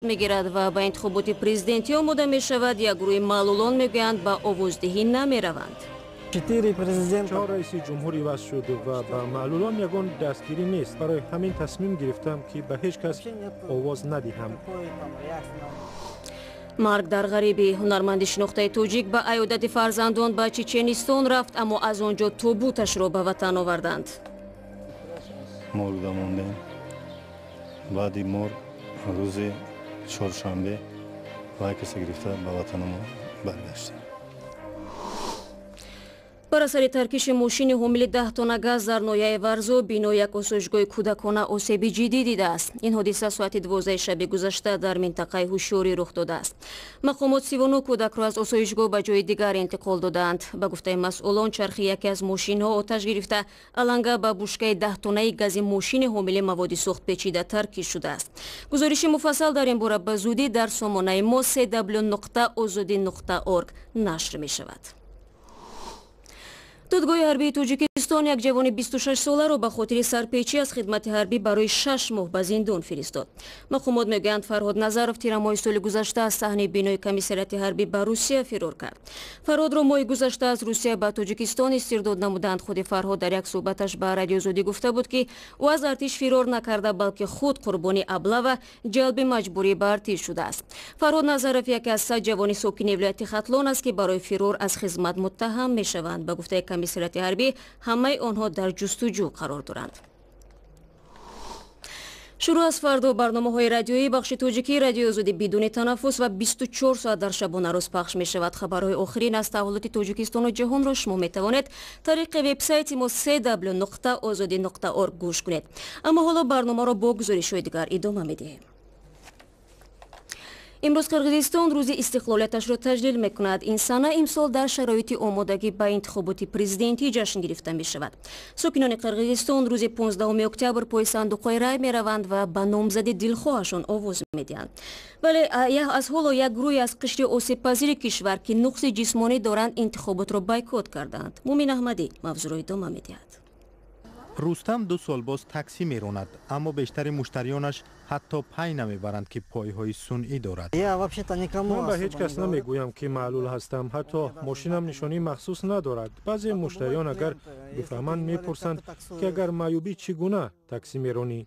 Мегирад ва ба интихоботи президентӣ омода мешавад. Як гурӯҳи маълулон мегӯянд, ба овоздиҳӣ намераванд. Чор раиси ҷумҳур иваз шуд ва ба маълулон ягон дастгирӣ нест. Барои ҳамин тасмим гирифтам, ки ба ҳеҷ кас овоз надиҳам. Марг дар ғарибӣ. Ҳунарманди шинохтаи тоҷик ба аёдати фарзандон ба Чеченистон рафт, аммо аз он ҷо тобуташро ба ватан оварданд. Моргда мондем. Баъди морг рӯзи чоршанбе вай каса гирифта ба ватанамон баргаштем. Бар асари таркиши мошини ҳомили 10 тонна газ дар ноҳияи Варзоб бинои як осоишгоҳи кӯдакона осеби ҷиддӣ дидааст. Ин ҳодиса соати 12 шаби гузашта дар минтақаи Ҳушёрӣ рух додааст. Мақомот 39 кӯдакро аз осоишгоҳ ба ҷои дигар интиқол додаанд. Ба гуфтаи масъулон, чархи яке аз мошинҳо оташ гирифта, аланга ба бушкаи 10 тоннаи гази мошини ҳомили маводи сӯхт печида таркиш шудааст. Гузориши муфассал дар ин бора ба зудӣ дар сомонаи мо cw.ozodi.org нашр мешавад. Додгоҳи ҳарбии Тоҷикистон як ҷавони 26 соларо ба хотири сарпечӣ аз хидмати ҳарбӣ барои 6 моҳ ба зиндон фиристод. Мақомот мегӯянд, Фарҳод Назаров тирамоҳи соли гузашта аз саҳни бинои комиссариати ҳарбӣ ба Русия фирор кард. Фарҳодро моҳи гузашта аз Русия ба Тоҷикистон истирдод намуданд. Худи Фарҳод дар як суҳбаташ ба Радиои Озодӣ гуфта буд, ки ӯ аз артиш фирор накарда, балки худ қурбони аблава, ҷалби маҷбурӣ ба артиш шудааст. Фарҳод Назаров яке аз 100 ҷавони сокини вилояти Хатлон аст, ки барои фирор аз хизмат муттаҳам мешаванд. Ба гуфтаи комиссариати ҳарбӣ, ҳамаи онҳо дар ҷустуҷӯ қарор доранд. Шурӯъ аз фардо барномаҳои радиоии бахши тоҷикии Радиои Озодӣ бидуни танаффус ва 24 соат дар шабонарӯз пахш мешавад. Хабарҳои охирин аз таҳаввулоти Тоҷикистону ҷаҳонро шумо метавонед тариқи вебсайти мо cw.ozodi.org гӯш кунед. Аммо ҳоло барномаро бо гузоришҳои дигар идома медиҳем. Имрӯз Қирғизистон рӯзи истиқлолияташро таҷлил мекунад. Ин сана имсол дар шароити омодагӣ ба интихоботи президентӣ ҷашн гирифта мешавад. Сокинони Қирғизистон рӯзи 15 октябр пои сандуқҳои рай мераванд ва ба номзади дилхоҳашон овоз медиҳанд. Вале аз ҳоло як гурӯҳе аз қишри осебпазири кишвар, ки нуқси ҷисмонӣ доранд, интихоботро бойкот кардаанд. Мумин Аҳмадӣ мавзӯъро идома медиҳад. Рустам 2 сол боз таксӣ меронад, аммо бештари муштариёнаш ҳатто пай намебаранд, ки пойҳои сунъӣ дорад. Ман ба ҳеҷ кас намегӯям, ки маълул ҳастам. Ҳатто мошинам нишонии махсус надорад. Баъзе муштариён агар бифаҳманд, мепурсанд, ки агар маъюбӣ, чӣ гуна таксӣ меронӣ?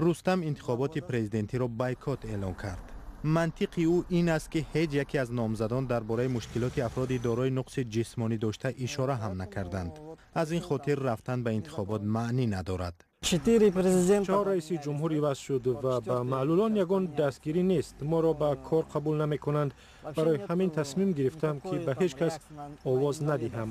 Рустам интихоботи президентиро бойкот эълон кард. Мантиқи ӯ ин аст, ки ҳеҷ яке аз номзадон дар бораи мушкилоти афроди дорои нуқси ҷисмонӣ дошта ишора ҳам накарданд. Аз ин хотир рафтан ба интихобот маънӣ надорад. Чор раиси ҷумҳур иваз шуд ва ба маълулон ягон дастгирӣ нест. Моро ба кор қабул намекунанд. Барои ҳамин тасмим гирифтам, ки ба ҳеҷ кас овоз надиҳам.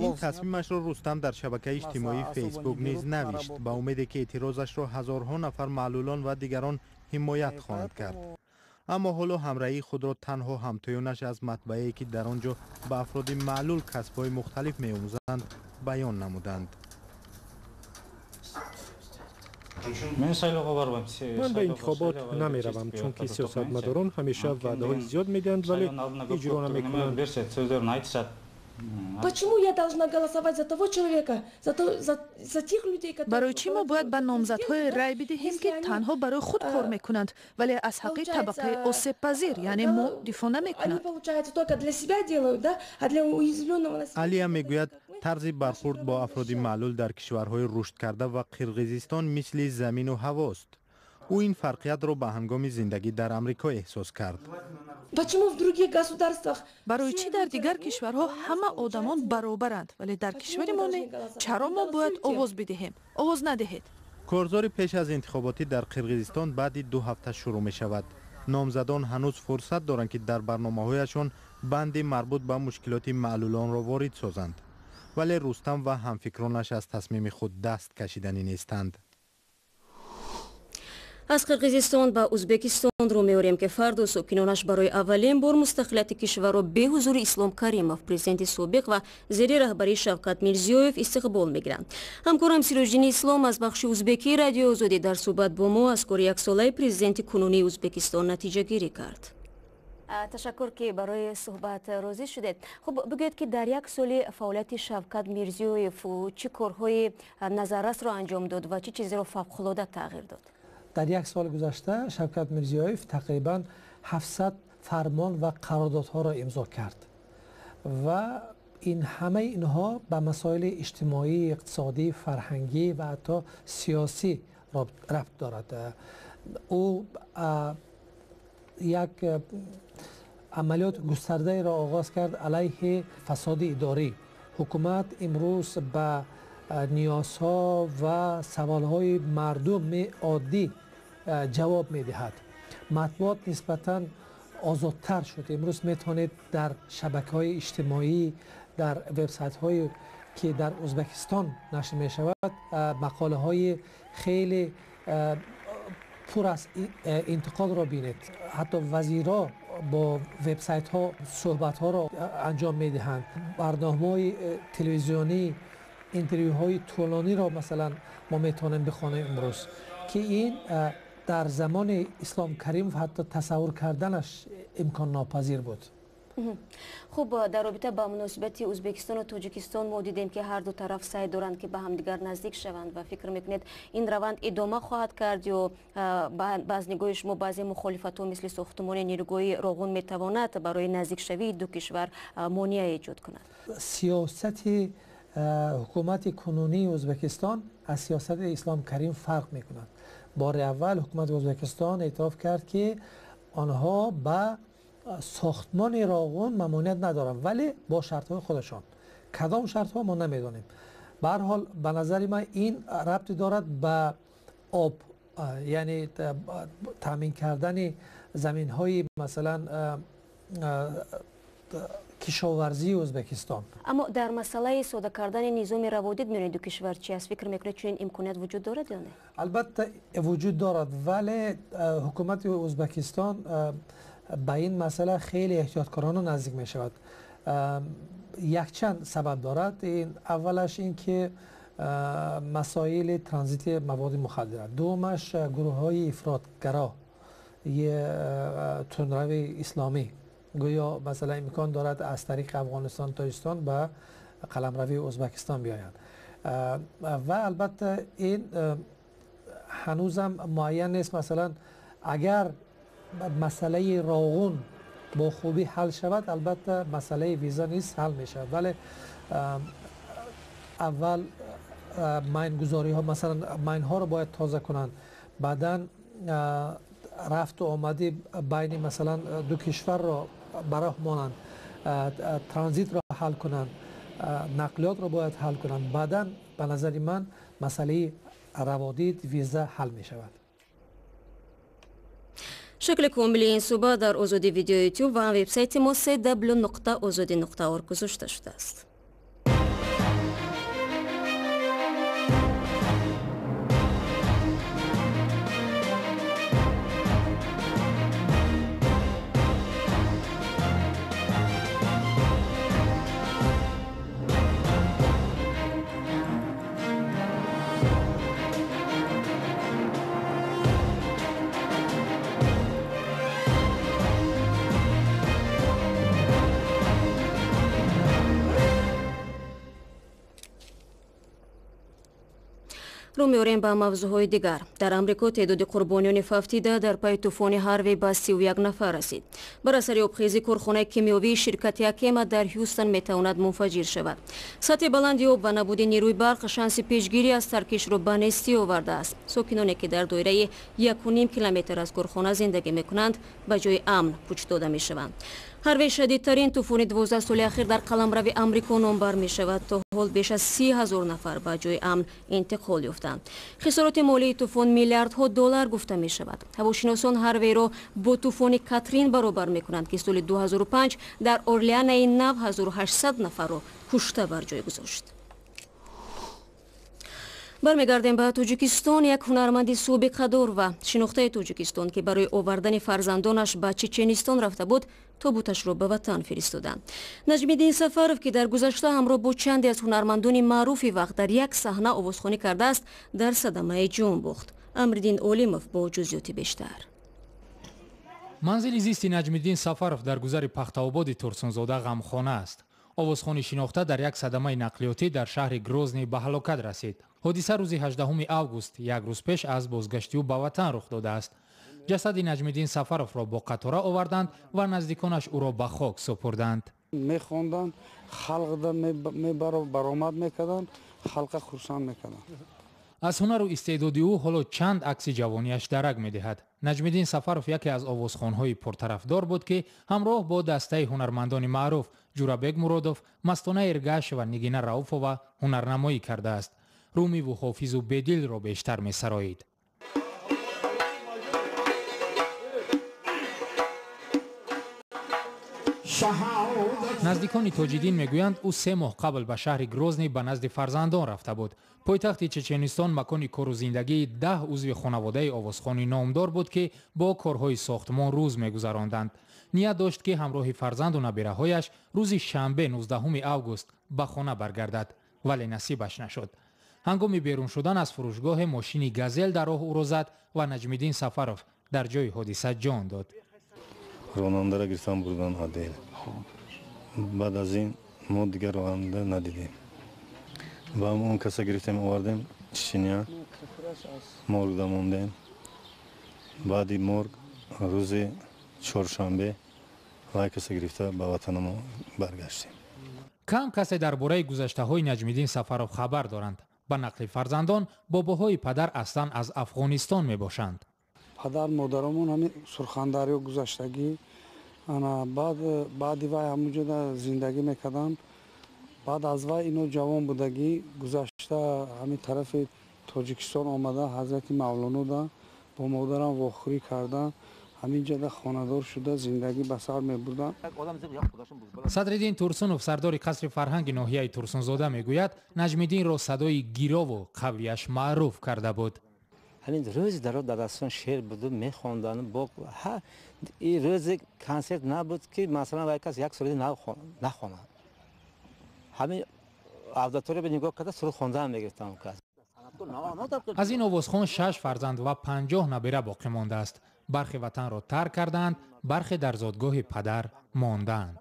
Ин тасмимашро Рустам дар шабакаи иҷтимоии Фейсбук низ навишт, ба умеде ки эътирозашро ҳазорҳо нафар маълулон ва дигарон ҳимоят хоҳанд кард. Аммо ҳоло ҳамраҳии худро танҳо ҳамтоёнаш аз матбаае, ки дар он ҷо ба афроди маълул касбҳои мухталиф меомӯзанд, баён намуданд. Ман ба интихобот намеравам, чунки сиёсатмадорон ҳамеша ваъдаҳои зиёд медиҳанд, вале иҷро намекунанд. Почему я должна голосовать за того человека, за тех людей, которые Барои чӣ мо бояд ба номзадҳое рай бидиҳем, ки танҳо барои худ кор мекунанд, вале аз ҳаққи табақаи осебпазир, яъне мо, дифоъ намекунанд? Они, получается, только для себя делают, да, а для уязвленного населения Алия мегӯяд, тарзи бархурд бо афроди маълул дар кишварҳои рушдкарда ва Қирғизистон мисли замину ҳавост. Ӯ ин фарқиятро ба ҳангоми зиндагӣ дар Амрико эҳсос кард. Почему в других государствах Барои чӣ дар дигар кишварҳо ҳама одамон баробаранд, вале дар кишвари мо не? Чаро мо бояд овоз бидиҳем? Овоз надиҳед. Корзори пеш аз интихоботӣ дар Қирғизистон баъди 2 ҳафта шурӯъ мешавад. Номзадон ҳанӯз фурсат доранд, ки дар барномаҳояшон банди марбут ба мушкилоти маълулонро ворид созанд. Вале Рустам ва ҳамфикронаш аз тасмими худ даст кашиданӣ нестанд. Аз Қирғизистон ба Ӯзбекистон рӯ меорем, ки фардо сокинонаш барои аввалин бор мустақилияти кишварро бе ҳузури Ислом Каримов, президенти собиқ, ва зери раҳбарии Шавкат Мирзиёев истиқбол мегиранд. Ҳамкорам Сироҷиддини Ислом аз бахши узбекии Радиои Озодӣ дар суҳбат бо мо аз кори яксолаи президенти кунунии Ӯзбекистон натиҷагирӣ кард. Ташаккур, ки барои суҳбат розӣ шудед. Хуб, бигӯед, ки дар як соли фаъолияти Шавкат Мирзиёев чӣ корҳои назаррасро анҷом дод ва чӣ чизеро фавқулода тағйир дод? Дар як соли гузашта Шавкат Мирзиёев тақрибан 700 фармон ва қарордодҳоро имзо кард ва ин ҳамаи инҳо ба масоили иҷтимоӣ, иқтисодӣ, фарҳангӣ ва ҳатто сиёсӣ рабт дорад. Ӯ як амалиёт густардаеро оғоз кард алайҳи фасоди идорӣ. Ҳукумат имрӯз ба ниёзҳо ва саволҳои мардуми оддӣ ҷавоб медиҳад. Матбуот нисбатан озодтар шуд. Имрӯз метавонед дар шабакаҳои иҷтимоӣ, дар вебсайтҳое ки дар Ӯзбекистон нашр мешавад, мақолаҳои хеле пур аз интиқодро бинед. Ҳатто вазирҳо бо вебсайтҳо суҳбатҳоро анҷом медиҳанд. Барномаҳои телевизионӣ, интервюҳои тӯлониро масалан мо метавонем бихонем имрӯз, ки ин дар замони Ислом Каримов ҳатто тасаввур карданаш имконнопазир буд. Хуб, дар робита ба муносибати Ӯзбекистону Тоҷикистон мо дидем, ки ҳар ду тараф саъй доранд, ки ба ҳамдигар наздик шаванд ва фикр мекунед, ин раванд идома хоҳад кард ё аз нигоҳи шумо баъзе мухолифатҳо мисли сохтмони нерӯгоҳи Роғун метавонад барои наздикшавии ду кишвар монеа эҷод кунад? Сиёсати ҳукумати кунунии Ӯзбекистон аз сиёсати Ислом Карим фарқ мекунад. Бори аввал ҳукумати Ӯзбекистон эътироф кард, ки онҳо ба сохтмони Роғун мамоният надоранд, вале бо шартҳои худашон. Кадом шартҳо мо намедонем. Ба ҳар ҳол, ба назари ман ин рабте дорад ба об, яъне таъмин кардани заминҳои масалан кишоварзии Ӯзбекистон. Аммо дар масъалаи сода кардани низоми раводид миёни ду кишвар чи аст? Фикр мекунед, чунин имконият вуҷуд дорад ё не? Албатта вуҷуд дорад, вале ҳукумати Ӯзбекистон ба ин масъала хеле эҳтиёткорона наздик мешавад. Якчанд сабаб дорад. Аввалаш ин ки масоили транзити маводи мухаддира, дуюмаш гурӯҳҳои ифротгаро тундрави исломӣ, гӯё масалан имкон дорад аз тариқи Афғонистон Тоҷикистон ба қаламрави Ӯзбекистон биёянд. Ва албатта ин ҳанӯзам муайян нест. Масалан агар масъалаи Роғун бо хубӣ ҳал шавад, албатта масъалаи виза низ ҳал мешавад, вале аввал майнгузориҳо, масалан майнҳоро бояд тоза кунанд, баъдан рафту омади байни масалан ду кишварро ба роҳ монанд, транзитро ҳал кунанд, нақлиётро бояд ҳал кунанд, баъдан ба назари ман масъалаи раводид виза ҳал мешавад. Шакли комили ин суҳбат дар Озодӣ видео ютуб ва вебсайти мо cw.ozodi.org гузошта шудааст. Рӯ меорем ба мавзӯъҳои дигар. Дар Амрико теъдоди қурбониёни фавтида дар пайи тӯфони Ҳарви ба 31 нафар расид. Бар асари обхезӣ корхонаи кимиёвии ширкати Акема дар Ҳюстон метавонад мунфаҷир шавад. Сатҳи баланди об ва набуди нерӯи барқ шанси пешгирӣ аз таркишро ба нестӣ овардааст. Сокиноне ки дар доираи 1,5 километр аз корхона зиндагӣ мекунанд, ба ҷои амн кӯч дода мешаванд. Ҳарви шадидтарин тӯфони 12 соли ахир дар қаламрави Амрико номбар мешавад. То ҳол беш аз 30 ҳазор нафар ба ҷои амн интиқол ёфтанд. Хисороти молии тӯфон миллиардҳо доллар гуфта мешавад. Ҳавошиносон Ҳарвиро бо тӯфони Катрин баробар мекунанд, ки соли 2005 дар Орлеанаи нав 1800 нафарро кушта бар ҷой гузошт. Бармегардем ба Тоҷикистон. Як ҳунарманди собиқадор ва шинохтаи Тоҷикистон, ки барои овардани фарзандонаш ба Чеченистон рафта буд, тобуташро ба ватан фиристоданд. Наҷмиддин Сафаров, ки дар гузашта ҳамроҳ бо чанде аз ҳунармандони маъруфи вақт дар як саҳна овозхонӣ кардааст, дар садамаи ҷон бохт. Амриддин Олимов бо ҷузъиёти бештар. Манзили зисти Наҷмиддин Сафаров дар гузари Пахтаободи Турсунзода ғамхона аст. Овозхони шинохта дар як садамаи нақлиётӣ дар шаҳри Грозний ба ҳалокат расид. Ҳодиса рӯзи 18 август, як рӯз пеш аз бозгашти ӯ ба ватан рух додааст. Ҷасади Наҷмиддин Сафаровро бо қатора оварданд ва наздиконаш ӯро ба хок супурданд. Мехонданд, халқда баромад мекарданд, халқа хурсанд мекарданд. Аз ҳунару истеъдоди ӯ ҳоло чанд акси ҷавонияш дарак медиҳад. Наҷмиддин Сафаров яке аз овозхонҳои пуртарафдор буд, ки ҳамроҳ бо дастаи ҳунармандони маъруф Ҷурабек Муродов, Мастона Эргашева, Нигина Рауфова ҳунарнамоӣ кардааст. Румиву Ҳофизу Бедилро бештар месароид. Наздикони Тоҷиддин мегӯянд, ӯ 3 моҳ қабл ба шаҳри Грозний ба назди фарзандон рафта буд. Пойтахти Чеченистон макони кору зиндагии 10 узви хонаводаи овозхони номдор буд, ки бо корҳои сохтмон рӯз мегузаронданд. Ният дошт, ки ҳамроҳи фарзанду набираҳояш рӯзи шанбе 19 август ба хона баргардад, вале насибаш нашуд. Ҳангоми берун шудан аз фурӯшгоҳе мошини газел дар роҳ ӯро зад ва Наҷмиддин Сафаров дар ҷои ҳодиса ҷон дод. Ронандаро гирифтан бурдан отдел. Баъд аз ин мо дигар ронанда надидем. Ва он каса гирифтем, овардем Чечения, моргда мондем. Баъди морг рӯзи чоршанбе вай каса гирифта ба ватанамо баргаштем. Кам касе дар бораи гузаштаҳои Наҷмиддин Сафаров хабар доранд. Ба нақли фарзандон, бобоҳои падар аслан аз Афғонистон мебошанд. Падар модарамон ҳамин Сурхандарё гузаштагӣ, ана баъди вай ҳамунҷода зиндагӣ мекарданд. Баъд аз вай ино ҷавон будагӣ гузашта ҳамин тарафи Тоҷикистон омада, ҳазрати Мавлонода бо модарам вохӯрӣ карда, ҳаминҷода хонадор шуда зиндагӣ ба сар мебурданд. Садриддин Турсунов, сардори қасри фарҳанги ноҳияи Турсунзода, мегӯяд, Наҷмиддинро садои гирову қавияш маъруф карда буд. Ҳамин рӯзи даро дар дастон шеър буду мехонданд. Ин рӯзи консерт набуд, ки масалан вай кас як суруди нахонад. Ҳамин аудитория ба нигоҳ карда суруд хондан мегирифтам кас. Аз ин овозхон 6 фарзанд ва 50 набира боқӣ мондааст. Бархе ватанро тарк кардаанд, бархе дар зодгоҳи падар мондаанд.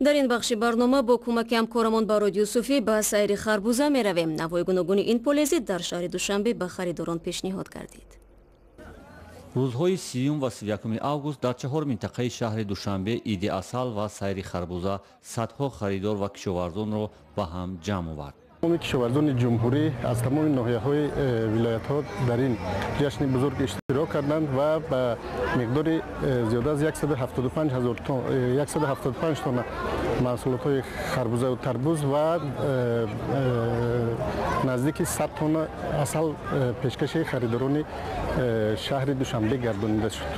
Дар ин бахши барнома бо кӯмаки ҳамкорамон Барод Юсуфӣ ба сайри харбуза меравем. Навъҳои гуногуни ин полези дар шаҳри Душанбе ба харидорон пешниҳод гардид. Рӯзҳои 30 ва 31 август дар 4 минтақаи шаҳри Душанбе иди асал ва сайри харбуза садҳо харидор ва кишоварзонро ба ҳам ҷамъ овард. Тамоми кишоварзони ҷумҳурӣ аз тамоми ноҳияҳои вилоятҳо дар ин ҷашни бузург иштирок карданд ва ба миқдори зиёда аз 175 тонна маҳсулотҳои харбузаву тарбуз ва наздики 100 тонна асал пешкаши харидорони шаҳри Душанбе гардонида шуд.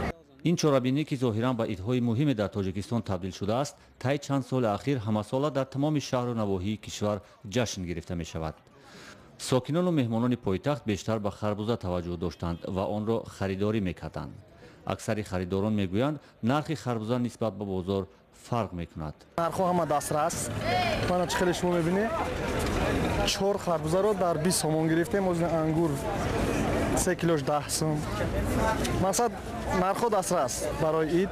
Ин чорабинӣ, ки зоҳиран ба идҳои муҳиме дар Тоҷикистон табдил шудааст, таи чанд соли ахир ҳамасола дар тамоми шаҳру навоҳии кишвар ҷашн гирифта мешавад. Сокинону меҳмонони пойтахт бештар ба харбуза таваҷҷӯҳ доштанд ва онро харидорӣ мекарданд. Аксари харидорон мегӯянд, нархи харбуза нисбат ба бозор фарқ мекунад. Нархҳо ҳама дастрас. Мана чӣ хеле шумо мебинед, 4 харбузаро дар 20 сомон гирифтем. Оз ангур 3 килош 10 сом. Масалан, нархҳо дастрас барои ид.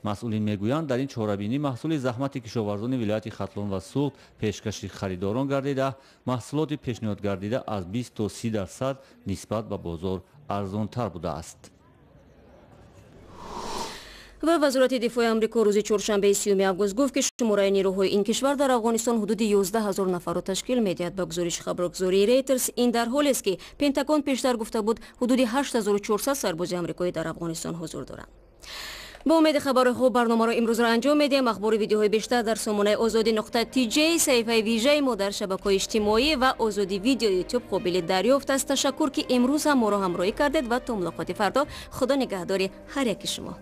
Масъулин мегӯянд, дар ин чорабинӣ маҳсули заҳмати кишоварзони вилояти Хатлон ва Суғд пешкаши харидорон гардида, маҳсулоти пешниҳод гардида аз 20 то 30% нисбат ба бозор арзонтар будааст. Ва Вазорати дифои Амрико рӯзи чоршанбеи 30 август гуфт, ки шумораи нерӯҳои ин кишвар дар Афғонистон ҳудуди 11 ҳазор нафарро ташкил медиҳад. Ба гузориши хабаргузории Рейтерс, ин дар ҳолест, ки Пентагон пештар гуфта буд, ҳудуди 8400 сарбози амрикоӣ дар Афғонистон ҳузур доранд. Бо умеди хабарҳои хуб барномаро имрӯзро анҷом медиҳем. Ахбори видеоҳои бештар дар сомонаи озодӣ.тj, саҳифаи вижаи мо дар шабакаҳои иҷтимоӣ ва Озодӣ видео ютуб қобили дарёфт аст. Ташаккур, ки имрӯз ҳам моро ҳамроҳӣ кардед ва то мулоқоти фардо Худо нигаҳдори ҳар яки шумо.